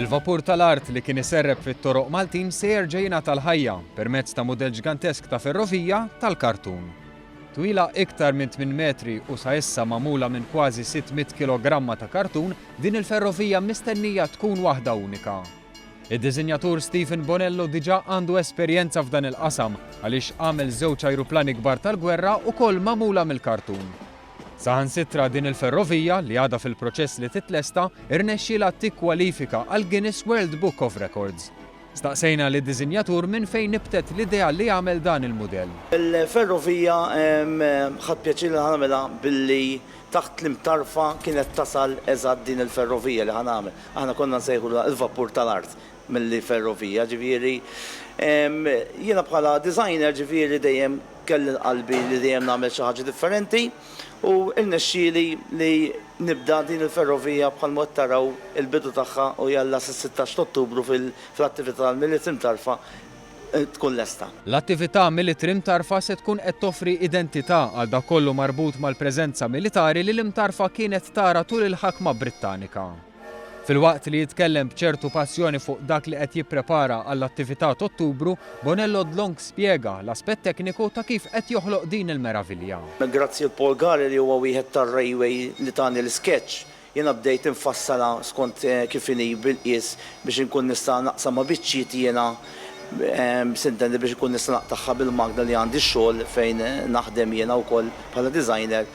Il-vapur tal-art li kien iserrep fit-toroq Maltin se jerġa' jingħata l-ħajja permezz ta' mudell ġgantesk ta' ferrovija tal-kartun. Twila iktar minn tminn metri u sa issa magħmula minn kważi 600 kilogramma ta' kartun, din il-ferrovija mistennija tkun waħda unika. Id-diżinjatur Stephen Bonello diġà għandu esperjenza f'dan il-qasam għaliex għamel żewġ ajruplani kbar tal-gwerra ukoll magħmula mill-kartun. Saħansitra din il-ferrovija, li għadha fil-proċess li titlesta, irnexxielha tikkwalifika għall-Guinness World Book of Records. Staqsejna lid-diżinjatur minn fejn nibtet l-idea li jagħmel dan il-mudell. Il-ferrovija ħadt pjaċir li ħa nagħmilha billi taħt l-Imtarfa kienet tasal eżatt din il-ferrovija li ħa nagħmel. Aħna konna nsejħulha l-vapur tal-art milli ferrovija, ġifieri jiena bħala designer ġifieri dejjem kelli l-qalbi li dejjem nagħmel xi ħaġa differenti u rnexxieli li nibda din il-ferrovija bħalma qed taraw il-bidu tagħha u jalla sas-16 t'Ottubru fl-attività tal-Milied Imtarfa tkun lesta. L-attività Military Mtarfa se tkun qed toffri identità għal dak kollu marbut mal-preżenza militari li l-Imtarfa kienet tara tul il-ħakma Brittanika. Filwaqt li jitkellem b'ċertu passjoni fuq dak li qed jipprepara għall-attività t'Ottubru, Bonello dlonk spjega l-aspett tekniku ta' kif qed joħloq din il-meravilja. Grazzi 'l Paul Gari li huwa wieħed tar-Railway li tani l-isketch, jiena bdejt infassalha skont kif inhi bil-qies biex inkun nista' naqsamha biċċiet jiena s'intendi biex inkun nista' naqtagħha bil-magna li għandi x-xogħol fejn naħdem jiena wkoll bħala designer.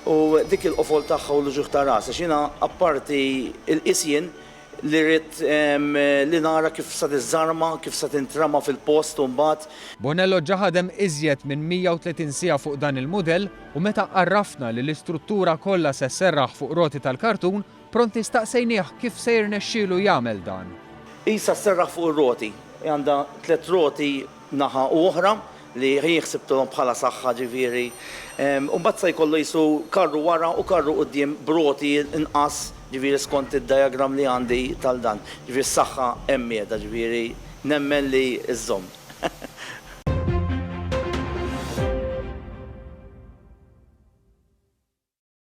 U dik il-qofol tagħha u l-uġigħ ta' ras, għax jiena apparti l-qisien li ridt li nara kif sa tiżżarma, kif sa tintrama fil-post u mbagħad. Bonello ġa ħadem iżjed minn 130 siegħa fuq dan il-mudell u meta għarrafna li l-istruttura kollha se sserraħ fuq roti tal-kartun, pronti staqsejnieh kif se jirnexxielu jagħmel dan. Qisha sserraħ fuq ir-roti. Għandha tlett roti naħa u oħra li jien ħsibtilhom bħala saħħa ġifieri. U mbagħad sa jkollu qisu karru wara u karru quddiem b'roti inqas ġifieri skont id-diagram li għandi tal-dan. Ġifieri s-saħħa hemm qiegħda ġifieri nemmen li żżomm.